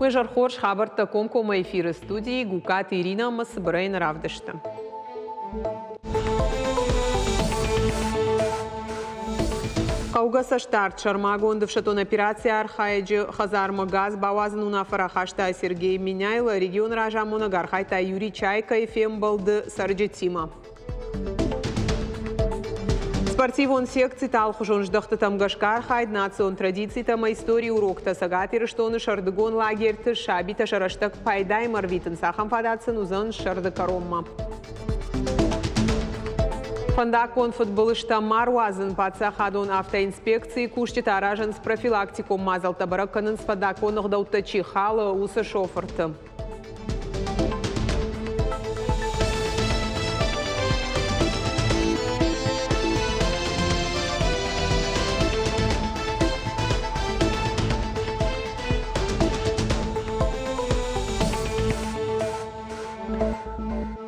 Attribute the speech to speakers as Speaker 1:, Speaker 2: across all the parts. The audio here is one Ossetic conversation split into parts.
Speaker 1: Уе зӕр хорз хабӕрттӕ комкоммӕ эфиры студийы Гукаты Иринӕ ӕмӕ цыбырӕй нӕ равдысты. Хъӕугӕ цӕстдард сӕрмагонд ӕфсӕддон операцийы архайӕджы хӕдзармӕ газ бауадзын уынаффӕ рахаста Сергей Меняйло. Регионы разамонӕг архайдта Юрий Чайкайы фембӕлды цӕрджытимӕ. Спортивон секциты алыхуызон здӕхтытӕм гӕсгӕ архайд, национ традицитӕ ӕмӕ историйы уроктӕ Цӕгат Ирыстоны сӕрдыгон лагерьты сабитӕ сӕ рӕстӕг пайдаимӕ ӕрвитынц, ахӕм фадат сын уыдзӕн сӕрды кӕронмӕ. Фӕндаггон фыдбылызтӕ ма руадзын паддзахадон автоинспекцийы кусджытӕ аразынц профилактикон мадзӕлттӕ, бӕрӕг кӕнынц фӕндаггон ӕгъдӕуттӕ чи халы, уыцы шофырты.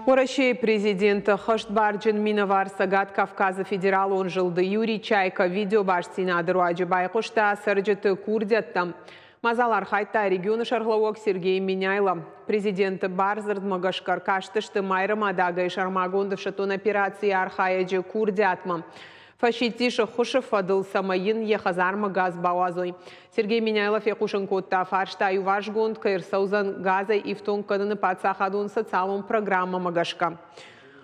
Speaker 1: Уӕрӕсейы президенты хӕстбарджын минӕвар Цӕгат Кавказы федералон зылды Юрий Чайка видеобастдзинады руаджы байхъуыста цӕрджыты курдиӕттӕм. Мадзал архайдта регионы сӕргълӕууӕг Сергей Меняйло. Президенты бардзырдмӕ гӕсгӕ ӕркастысты Майрӕмадагӕй сӕрмагонд ӕфсӕддон операцийы архайӕджы курдиатмӕ. Фӕсидтис ӕххуысы фӕдыл, цӕмӕй йын йӕ хӕдзармӕ газ бауадзой. Сергей Меняйло фехъусын кодта, фарста иуварсгонд кӕй ӕрцӕудзӕн газӕй ифтонг кӕныны паддзахадон социалон программӕмӕ гӕсгӕ.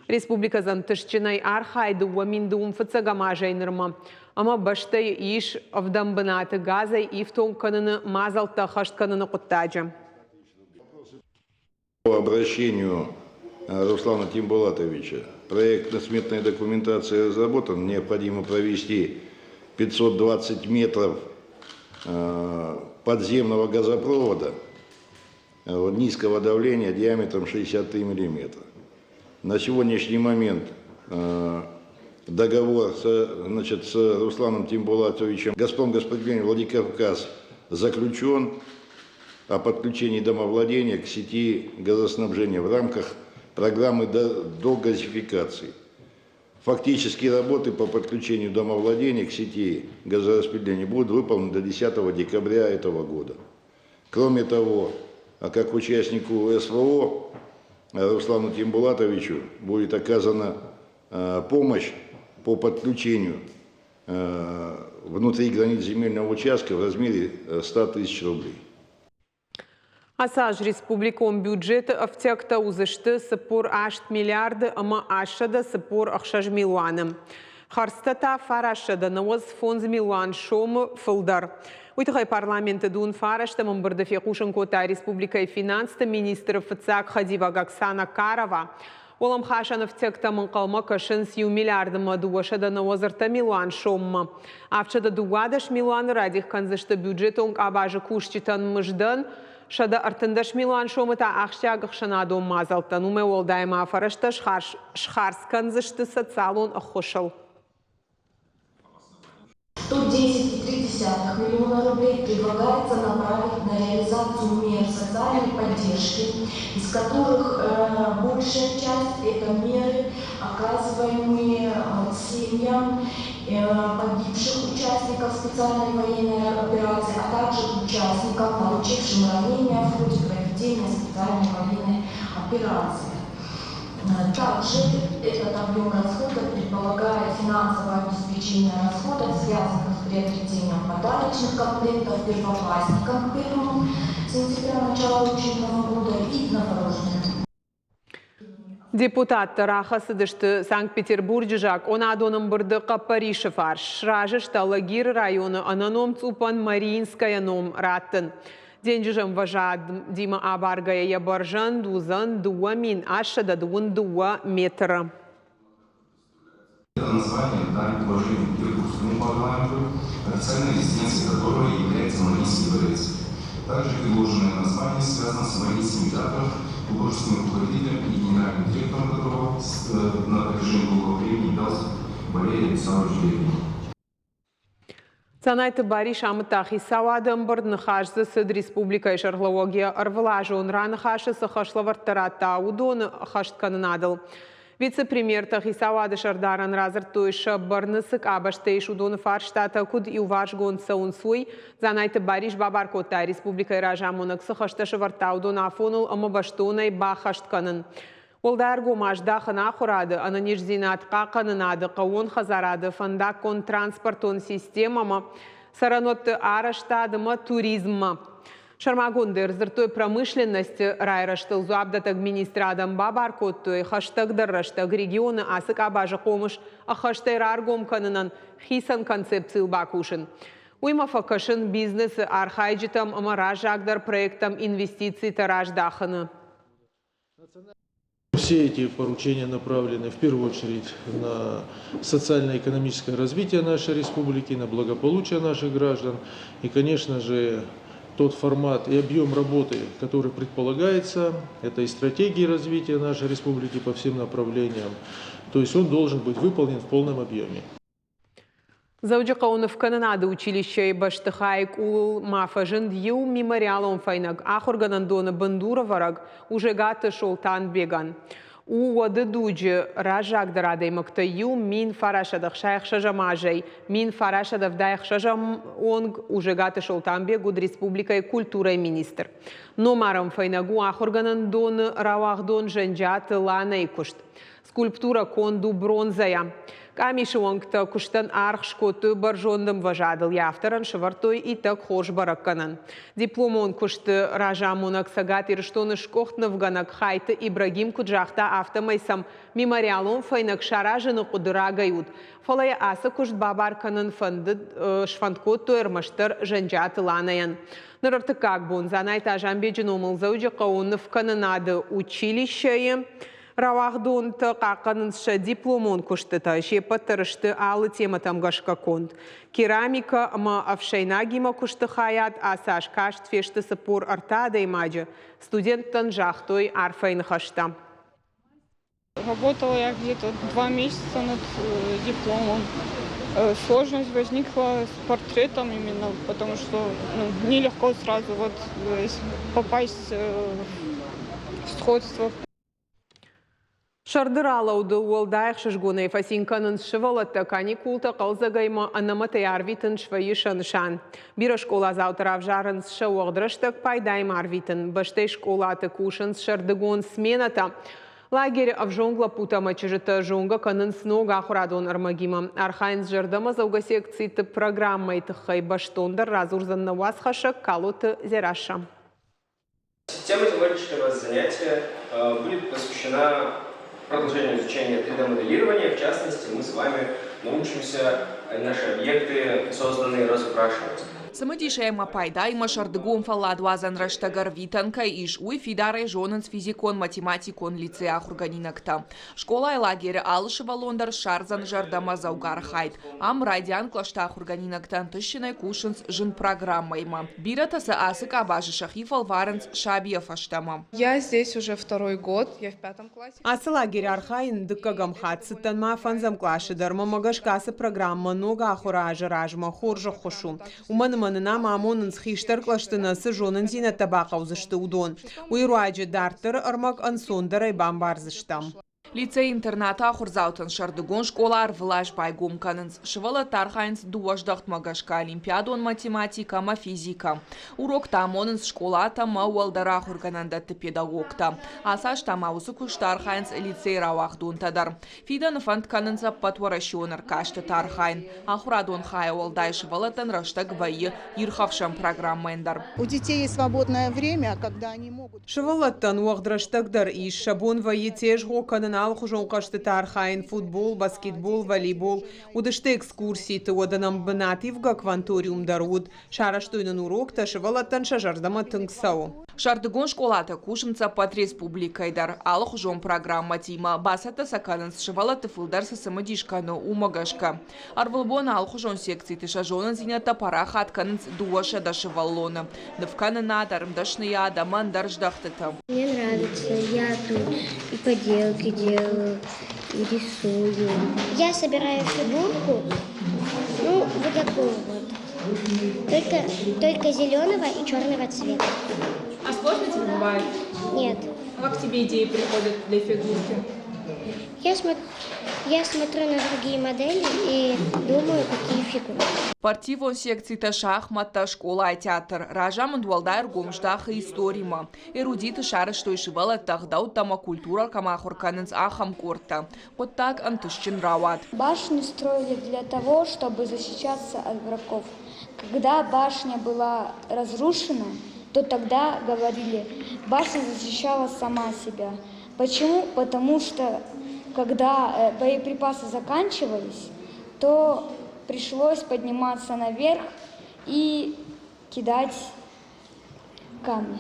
Speaker 1: Республикӕ ӕнтыстджынӕй архайы 2005 фыццӕгӕм азӕй нырмӕ ӕмӕ бӕстӕйы ис ӕвдӕм бынаты газӕй ифтонг кӕныны мадзӕлттӕ ӕххӕст кӕныны хъуыддаджы.
Speaker 2: По обращению Руслана Тимбулатовича проектно-сметная документация разработана. Необходимо провести 520 метров подземного газопровода низкого давления диаметром 63 миллиметра. На сегодняшний момент договор с, значит, с Русланом Тимбулатовичем «Газпром газпотребление Владикавказ» заключен о подключении домовладения к сети газоснабжения в рамках программы догазификации. Фактические работы по подключению домовладения к сети газораспределения будут выполнены до 10 декабря этого года. Кроме того, как участнику СВО Руслану Тимбулатовичу будет оказана помощь по подключению внутри границ земельного участка в размере 100 тысяч рублей.
Speaker 1: Ацы аз республикон бюджеты ӕфтиӕгтӕ уыдзысты 48 миллиарды ӕмӕ 846 милуаны. Хӕрдзтӕ та 995 милуан сомы фылдӕр. Уый тыххӕй парламенты дун фарӕстӕм ӕмбырды фехъусын кодта республикӕйы финансты министры фыццаг хӕдивӕг Оксана Карова. Уӕлӕмхасӕн ӕфтиӕгтӕм ӕнхъӕлмӕ кӕсынц иу миллиард ӕмӕ 293 милуан соммӕ. 712 милуаны радих кӕндзысты бюджетон къабазы кусджытӕн мыздӕн, 113 милуан сомы та ахсджиаг ӕхсӕнадон мадзӕлттӕн. Уымӕй уӕлдай ма фӕрӕзтӕ схардз кӕндзысты социалон ӕххуысыл.
Speaker 3: 110,3 миллиона рублей предлагается направить на реализацию мер социальной поддержки, из которых большая часть – это меры, оказываемые семьям погибших участников специальной военной операции, а также участникам, получившим ранения в ходе проведения специальной военной операции. Также этот объем расходов предполагает финансовое обеспечение расходов, связанных с приобретением подарочных комплектов первоклассникам к 1 сентября начала учебного года и новорожденным.
Speaker 1: Депутаттӕ рахӕцыдысты Санкт-Петербурджы закъонадон ӕмбырды хъӕппӕрисы фарс. Сразы сты Алагиры районы ӕнӕном цъупӕн Мариинская ном раттын. Денджызы ӕмвӕзадимӕ абаргӕйӕ йӕ бӕрзӕнд уыдзӕн 2822 метры.
Speaker 4: Это название дали уважение Петербургскому парламенту, официальной резиденцией которого является Мариинский дворец. Также предложенное название связано с Мариинским театром, художественным руководителем и генеральным директором которого на протяжении долгого времени являлся Валерий Александрович Левин.
Speaker 1: Дзанайты Барис амыдта хицауады ӕмбырд, ныхас дзы цыд республикӕйы сӕргълӕууӕг йӕ ӕрвылазон раныхасы цы хӕслӕвӕрдтӕ радта, уыдоны ӕххӕсткӕнынадыл. Вице-премьертӕ хицауады сӕрдарӕн радзырдтой, сӕ бӕрны цы къабӕзтӕ ис, уыдоны фарстатӕ куыд иуварсгонд цӕуынц, уый. Дзанайты Барис бабар кодта, республикӕйы разамонӕг цы хӕстӕ сӕвӕрдта, уыдон афоныл ӕмӕ бӕстонӕй баххӕст кӕнын. Уӕлдай ӕргом аздахын ахуырады, ӕнӕниздзинад хъахъхъӕнынады, хъӕууон хӕдзарады, фӕндаггон-транспортон системӕмӕ, цӕрӕнуӕтты арӕзтад ӕмӕ туризммӕ. Сӕрмагондӕй ӕрдзырдтой промышленносты райрӕзтыл дзуапдӕттӕг министрадӕн бабар кодтой хӕстӕгдӕр рӕстӕг регионы ацы къабазы хъомыс ӕххӕстӕй раргом кӕнынӕн хицӕн концепцийыл бакусын. Уыимӕ фӕкӕсын бизнесы архайджытӕм ӕмӕ раззагдӕр проекттӕм инвестицитӕ раздахыны.
Speaker 5: Все эти поручения направлены в первую очередь на социально-экономическое развитие нашей республики, на благополучие наших граждан и, конечно же, тот формат и объем работы, который предполагается, это и стратегии развития нашей республики по всем направлениям, то есть он должен быть выполнен в полном объеме.
Speaker 1: Дзӕуджыхъӕуы нывкӕнынады училищейы бӕстыхайы къулыл ма фӕзынд иу мемориалон фӕйнӕг ахуыргӕнӕндоны бындурӕвӕрӕг Ужегаты Солтанбегӕн. У уӕды дуджы раззагдӕр адӕймӕгтӕй иу 1966 азӕй 1976 онг Ужегаты Солтанбег уыд республикӕйы культурӕйы министр. Номарӕн фӕйнӕг у ахуыргӕнӕндоны рауагъдон Зӕнджиаты Ланӕйы куыст. Скульптурӕ конд у бронзӕйӕ. Къамисы уӕнгтӕ куыстӕн аргъ скодтой бӕрзонд ӕмвӕзадыл, йӕ авторӕн сӕвӕрдтой иттӕг хорз бӕрӕггӕнӕн. Дипломон куысты разамонӕг Цӕгат Ирыстоны сгуыхт нывгӕнӕг Хайты Ибрагим куыд загъта, афтӕмӕй сӕм мемориалон фӕйнӕг саразыны хъуыды рагӕй уыд. Фӕлӕ йӕ ацы куыст бабар кӕнын фӕндыд, сфӕнд кодтой ӕрмӕстдӕр Зӕнджиаты Ланӕйӕн. Ныр ӕртыккаг бон Дзанайты Азанбеджы номыл Дзӕуджыхъӕуы нывкӕнынады училищӕйы Рауагъдонтӕ хъахъхъӕнынц сӕ дипломон куыстытӕ, се ппӕт дӕр сты алы темӕтӕм гӕсгӕ конд. Керамикӕ ӕмӕ ӕфсӕйнагимӕ куысты хайад ацы аз каст фесты 43 адӕймаджы. Студенттӕн загътой арфӕйы ныхӕстӕ.
Speaker 6: Работала я где-то 2 месяца над дипломом. Сложность возникла с портретом именно, потому что, ну, нелегко сразу вот попасть в сходство.
Speaker 1: Сӕрды ралӕудыл уӕлдай ӕхсызгонӕй фӕцин кӕнынц сывӕллӕттӕ, каникултӕ хъӕлдзӕгӕй ӕмӕ ӕнӕмӕтӕй арвитын свӕййы сӕ нысан. Бирӕ скъоладзаутӕ равзарынц сӕ уӕгъд рӕстӕг пайдаимӕ арвитын. Бӕстӕйы скъолаты кусынц сӕрдыгон сменӕтӕ. Лагеры ӕвзонг лӕппутӕ ӕмӕ чызджытӕ зонгӕ кӕнынц ног ахуырадон ӕрмӕгимӕ. Архайынц зӕрдӕмӕдзӕугӕ секциты программӕйы тыххӕй бӕстондӕр радзурдзӕн нӕ уацхӕссӕг Калоты Дзерассӕ.
Speaker 7: Тема сегодняшнего занятия будет посвящена продолжению изучения 3D-моделирования. В частности, мы с вами научимся наши объекты, созданные, разукрашивать.
Speaker 8: Цымыдисӕй ӕмӕ пайдаимӕ сӕрдыгон фӕлладуадзӕн рӕстӕг ӕрвитӕн кӕй ис, уый фидарӕй зонынц физикон-математикон лицейы ахуыргӕнинӕгтӕ. Скъолайы лагеры алы сывӕллон дӕр ссардзӕн зӕрдӕмӕдзӕугӕ архайд. Ам райдиан кълӕсты ахуыргӕнинӕгтӕ ӕнтыстджынӕй кусынц зын программӕимӕ. Бирӕтӕ сӕ ацы къабазы сӕхи фӕлварынц сабийӕ фӕстӕмӕ.
Speaker 9: Я здесь уже второй год, я в пятом классе.
Speaker 1: Ацы лагеры архайын дыккӕгӕм хатт, цыдтӕн ма фӕндзӕм къласы дӕр. Мӕнмӕ гӕсгӕ ацы программӕ ног ахуыры азы размӕ хорз ӕххуыс у. Уымӕн ӕмӕ нын ам амонынц хистӕр кълӕсты нӕ цы зонындзинӕдтӕ бахъӕудзысты, уыдон. Уый руаджы дарддӕры ӕрмӕг ӕнцондӕрӕй бамбардзыстӕм.
Speaker 8: Лицей-интернаты ахуырдзаутӕн сӕрдыгон скъола ӕрвылаз байгом кӕнынц. Сывӕллӕттӕ архайынц дыууӕ здӕхтмӕ гӕсгӕ: олимпиадон математикӕ ӕмӕ физикӕ. Уроктӕ амонынц скъолатӕ ӕмӕ уӕлдӕр ахуыргӕнӕндӕтты педагогтӕ. Ацы аз та ма уыцы куысты архайынц лицейы рауагъдонтӕ дӕр. Фидӕны фӕнд кӕнынц ӕппӕтуӕрӕсеон ӕркастыты архайын. Ахуырадон хайӕ уӕлдай сывӕллӕттӕн рӕстӕг вӕййы ирхӕфсӕн программӕйӕн дӕр.
Speaker 10: У детей есть свободное время, когда они могут
Speaker 1: Сывӕллӕттӕн уӕгъд рӕстӕг дӕр ис, сӕ бон вӕййы тезгъо кӕнын, алыхуызон хъӕзтыты архайын, футбол, баскетбол, волейбол. Уыдысты экскурситы, уӕдӕ нӕм бынативгӕ кванториум дӕр уыд. Сарӕзтой нын уроктӕ, сывӕллӕттӕн сӕ зӕрдӕмӕ тынг цӕуы.
Speaker 8: Сӕрдыгон скъолатӕ кусынц ӕппӕт республикӕйы дӕр алыхуызон программӕтимӕ. Бацӕттӕ сӕ кӕнынц, сывӕллӕтты фылдӕр цы цымыдис кӕны, уымӕ гӕсгӕ. Ӕрвылбон алыхуызон секциты сӕ зонындзинӕдтӕ парахат кӕнынц 200 сывӕллоны. Нывкӕнынад, ӕрмдӕсныйад ӕмӕ ӕндӕр здӕхтыты.
Speaker 11: Мне нравится, я тут и поделки делаю, и рисую. Я собираю фигурку, ну, вот такую вот. Только зеленого и черного цвета.
Speaker 12: А сложно тебе бывает?
Speaker 11: Нет.
Speaker 12: А как тебе идеи приходят для фигурки?
Speaker 11: Я, смо я смотрю на другие модели и думаю, какие фигуры.
Speaker 8: Спортивон секцитӕ, шахматтӕ, скъолайы театр, разамынд уӕлдай ӕргом здахы историмӕ. Эрудиты сарӕзтой сывӕллӕттӕ ӕгъдӕуттӕ ӕмӕ культурӕ кӕм ахуыр кӕнынц, ахӕм къордтӕ. Хъуыддаг ӕнтыстджын рауад.
Speaker 12: Башню строили для того, чтобы защищаться от врагов. Когда башня была разрушена, то тогда говорили, башня защищала сама себя. Почему? Потому что когда боеприпасы заканчивались, то пришлось подниматься наверх и кидать камни.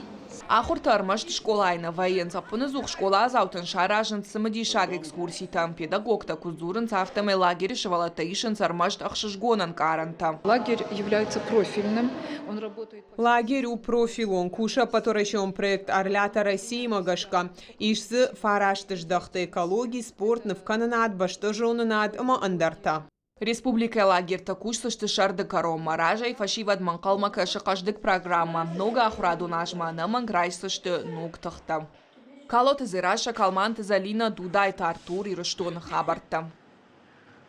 Speaker 8: Ахуыртӕ ӕрмӕст скъолайы нӕ вӕййынц. Ӕппынӕдзух скъоладзаутӕн саразынц цымыдисаг экскурситӕ. Педагогтӕ куыд дзурынц, афтӕмӕй лагеры сывӕллӕттӕ исынц ӕрмӕст ӕхсызгон ӕнкъарӕнтӕ.
Speaker 9: Лагерь является профильным. Он работает...
Speaker 1: Лагерь у профилон, кусы ӕппӕтуӕрӕсеон проект «Орлята России»-мӕ гӕсгӕ. Ис дзы фараст здӕхты экологи, спорт, нывкӕнынад, бӕстӕзонынад ӕмӕ ӕндӕртӕ.
Speaker 8: Республикӕйы лагертӕ кусдзысты сӕрды кӕронмӕ. Разӕй фӕсивӕдмӕ ӕнхъӕлмӕ кӕсы хъӕздыг программӕ. Ног ахуырадон азмӕ ӕнӕмӕнг райсдзысты ног тыхтӕ. Калоты Дзерассӕ, Калманты Зӕлинӕ, Дудайты Артур, Ирыстоны хабӕрттӕ.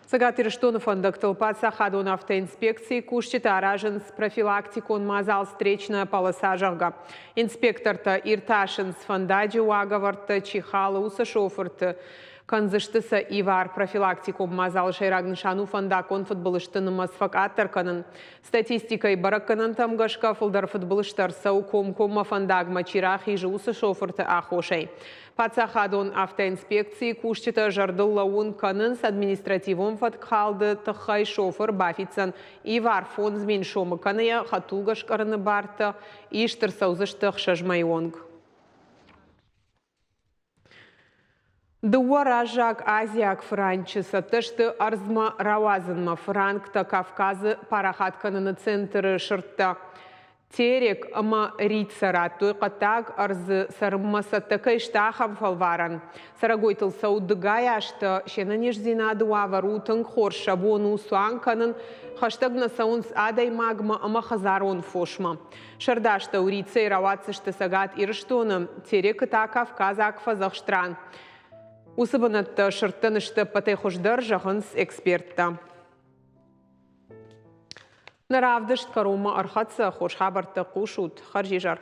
Speaker 1: Цӕгат Ирыстоны фӕндӕгтыл паддзахадон автоинспекцийы кусджытӕ аразынц профилактикон мадзал «Встречная полоса», зӕгъгӕ. Инспектортӕ иртасынц фӕндаджы уагӕвӕрдтӕ, чи халы, уыцы шофырты. Кӕндзысты сӕ ивар. Профилактикон мадзалы сӕйраг нысан у фӕндаггон фыдбылызты нымӕц фӕкъаддӕр кӕнын. Статистикӕйы бӕрӕггӕнӕнтӕм гӕсгӕ фылдӕр фыдбылызтӕ ӕрцӕуы комкоммӕ фӕндагмӕ чи рахизы, уыцы шофырты аххосӕй. Паддзахадон автоинспекцийы кусджытӕ зӕрдыл лӕууын кӕнынц, административон фӕткхалды тыххӕй шофыр бафиддзӕн ивар 5000 сомы кӕнӕ йӕ хӕдтулгӕ скъӕрыны бартӕ ист ӕрцӕудзысты 6 мӕйы онг. Дыууӕ раззаг азиаг фыранчы цӕттӕ сты ӕрдзмӕ рауадзынмӕ. Фыранктӕ Кавказы парахат кӕныны центры сырдтӕ Терек ӕмӕ Рица радтой хъӕддаг ӕрдзы цӕрынмӕ цӕттӕ кӕй сты, ахӕм фӕлварӕн. Цӕрӕгойтыл цӕуы дыгай азтӕ, се нӕниздзинады уавӕр у тынг хорз, сӕ бон у цуан кӕнын, хӕстӕг нӕ цӕуынц адӕймагмӕ ӕмӕ хӕдзарон фосмӕ. Сӕрдастӕу Рицӕй рауадздзысты Цӕгат Ирыстоны, Терекы та Кавказаг фӕдзӕхст ран. Уыцы бынӕттӕ сырдтӕн сты ӕппӕтӕй хуыздӕр, зӕгъынц эксперттӕ. Нӕ равдыст кӕронмӕ ӕрхӕццӕ. Хорз хабӕрттӕ хъусут. Хӕрзизӕр.